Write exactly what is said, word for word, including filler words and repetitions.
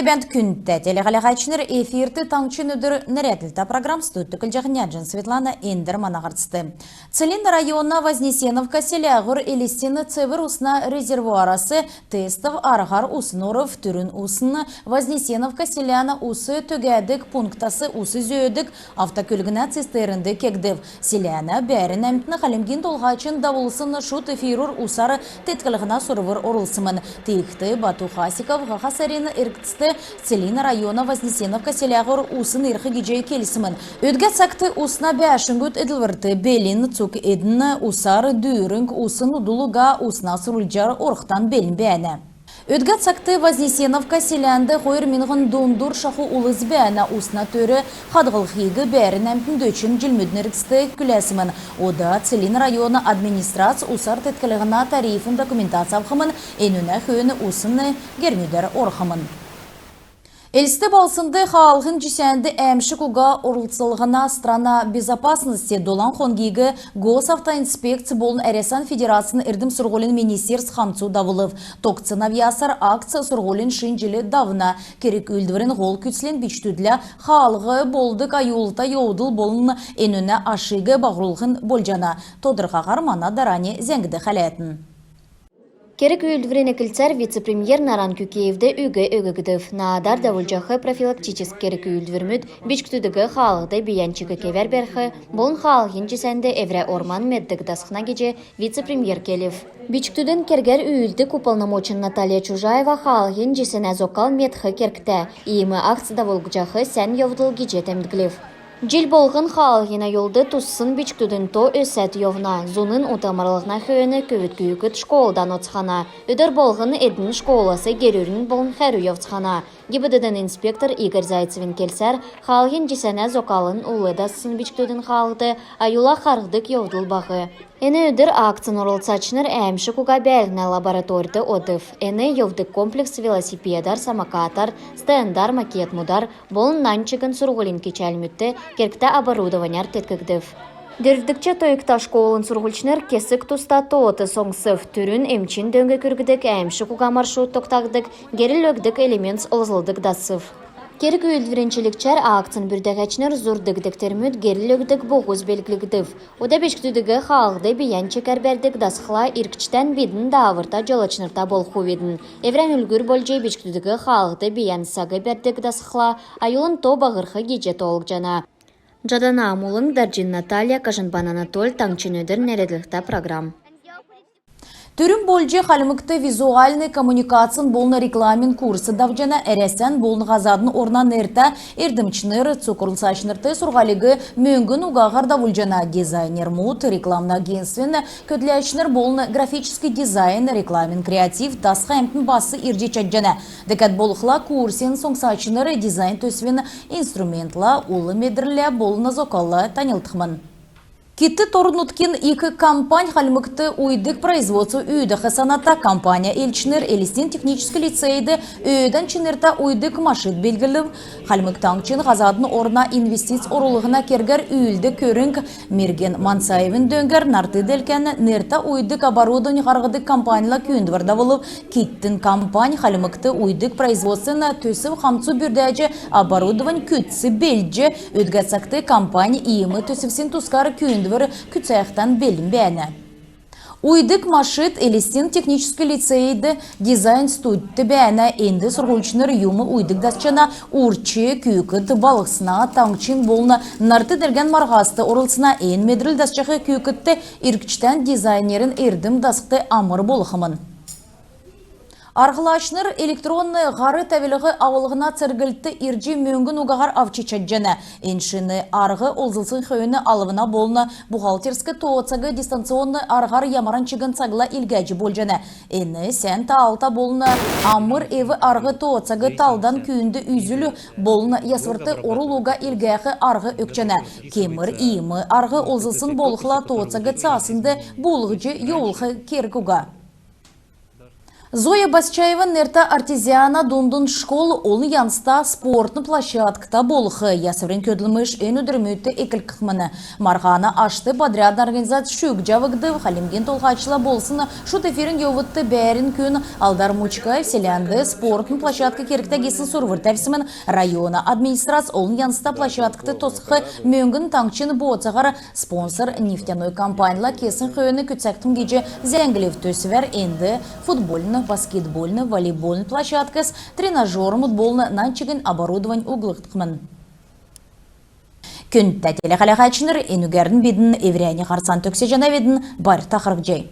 Бәәнт, күндтә телехәләһәчнр! Эфирт «Таңһчин өдр» нерәдлһтә программ. Студьд көтлҗәх Няҗин Светлана. Эндр мана һарцд. Целинн района Вознесеновка селәһүр Элстин цевр усна резервуарас тестов арһар усн орв. Түрүн усн Вознесеновка селәнә ус түгәдг пунктас ус зөөдг автокөлгнә цистернд кегдв. Селәнә бәәрн әмтн Хальмгин Толһачин давулсн шуд эфирүр усар тетклһнә сурвр орулсмн. Тиигхд Бату Хасиков һаха сарин эргцд Целинн района Вознесеновка селәһүр усн ирх гиҗ келсмн. Өдгә цагт усна бәәшңгүд эдлврт белн. Цуг эдн усар дүүрң усн удл уга усна сурулҗар орхдан белн бәәнә. Өдгә цагт Вознесеновка селәнд хойр миңһн дундур шаху улс бәәнә. Усна төр хадһлхиг бәәрн әмтн дөчн җилмүдин эргцд күләсмн. Ода Целинн района администрац усар тетклһнә тарифин документац авхмн. Энүнә хөөн усн гермүдәр орхмн. Элст балһснд хаалһин җисәнд әәмшг уга орлцлһна «Страна безопасности» долан хонгиг Госавтоинспекц болн Әрәсән Федерацин эрдм-сурһулин министерств хамцу давулв. Тогтсн авъясар акц сурһулин шин җилд давна. Керг-үүлдврин һол күцлнь бичкдүдлә хаалһ болдг аюлта йовдл болн энүнә ашиг баһрулһн болҗана. Тодрхаһар мана дарани зәңгд хәләтн. Керг-үүлдврин эклцәр вице-премьер Наран Кюкеевд үг өггдв. Наадар давулҗах профилактическ керг-үүлдврмүд бичкдүдиг хаалһд бийән чик кевәр бәрх болн хаалһин җисәнд эврә орман меддг дасхна гиҗ вице-премьер келв. Бичкдүдин кергәр үүлддг уполномоченн Наталья Чужаева хаалһин җисәнә зокал медх кергтә. Иим акц давулгдҗах сән йовдл гиҗ темдглв. Җил болһн хаалһин аюлд туссн бичкдүдин то өсәд йовна. Зуна ут амрлһна хөөн көвүд күүкд школдан одцхана. Өдр болһн эдн школас герүрн болн хәрү йовцхана. ГИБДД-н инспектор Игорь Зайцевин келсәр, хаалһин җисәнә зокалын улл дассн бичкдүдин хаалһд аюлла харһдг йовдл баһ. Эн өдр акцин орлцачнр әәмшг уга бәәлһнә лабораторьд одв. Эн йовдг комплекс велосипедар, самокатар, стендар, макетмудар болн нань чигн сурһулин кичәлмүдт кергтә оборудованяр теткгдв. Дөрвдгч тойгта школын сурһульчнр кесг туста тоот соңсв. Түрүн эмчин дөң күргдг, әәмшг уга маршрут тогтагдг, герл өгдг элементс олзлдг дасв. Керг-үүлдврин чилгчәр акцин бүрдәгәчнр зурдг дегтрмүд, герл өгдг буһус белглгдв. Ода бичкдүдиг хаалһд бийән чикәр бәрдг дасхла, иргчдән бидн дааврта җолачнрта болхвидн. Эврән үлгүр болҗ бичкдүдиг хаалһд бийән саг бәрдг дасхла, аюлын то баһрх гиҗ тоолгдҗана. Җадана Амулң, Дарҗин Наталья, Кажанбан Анатоль, «Таңһчин өдр» нерәдлһтә программ. Түрүн болҗ Хальмгт визуальн коммуникацин болн рекламин курс давҗана. Әрәсән болн һазадын орна нертә эрдмчнр цуг орлцачнрт сурһулиг мөңгн угаһар давулҗана. Дизайнермүд, рекламн агентствин көдләчнр болн графическ дизайн, рекламн креатив дасх әмтн бас ирҗ чадҗана. Дәкәд болхла курсин соңсачнр дизайн төсвин инструментла, ул медрлә болн зокалла таньлдхмн. Китд орн-нутгин ик компань Хальмгт уйдг производств үүдәх саната. Компанин элчнр Элстин техническ лицейд өөдән чинртә уйдг машид белглв. Хальмг Таңһчин һазадын орна инвестиц орулһна кергәр үүлддг көрңг Мерген Манцаевин дөңгәр нарт делкән нертә уйдг оборудовань һарһдг компаньла күүндвр давулв. Китдин компань Хальмгт уйдг производствин төсв хамцу бүрдәҗ, оборудовань күцц белдҗ. Өдгә цагт компань иим төсвсин тускар күүндвр күцәхдән белн бәәнә. Уйдг машид Элстин техническ лицейд дизайн студьд бәәнә. Энд сурһульчнр юм уйдг дасчана. Урч күүкд балһсна, таңһчин болн нарт делкән марһаст орлцна. Эн медрл дасчах күүкдт иргчдән дизайнерин эрдм дасхд амр болхмн. Арһлачнр электронн һар тәвлһ авлһна церглтд ирҗ мөңгн угаһар авч чадҗана. Эн шин арһ олзлсн хөөн алвна болн бухгалтерск тооцаг дистанционн арһар ямаран чигн цагла илгәҗ болҗана. Эн сән таалта болн амр эв-арһ тооцаг талдан күүнд үзүлл болн ясврт орулл уга илгәх арһ өгчәнә. Кемр иим арһ олзлсн болхла, тооцаг цааснд буулһҗ йовулх керг уга. Зоя Басчаеван нертә Артезиана дундын школ олн янзта спортн площадкта болх. Ясврин көдлмш эн өдрмүдт эклхмн. Марһана ашт подрядн организац шүүҗ авгдв. Хальмгин Толһачла болсн шуд эфирин йовудт бәәрн күн Алдар Мучкаев селәнд спортн площадк кергтә гисн сурвр тәвсмн. Района администрац олн янзта площадкт тосх мөңгн таңһчин бооцаһар спонсор нефтяной компаньла кесн хөөн күцәгдхмн гиҗ зәңглв. Төсвәр энд футбольн, баскетбольн, волейбольн площадкс, тренажермуд болн нань чигн оборудовань углгдхмн. Күндтә телехәләһәчнр, энүгәрн бидн эврәннь һарцан төгсәҗәнәвидн. Байрта харһцхай.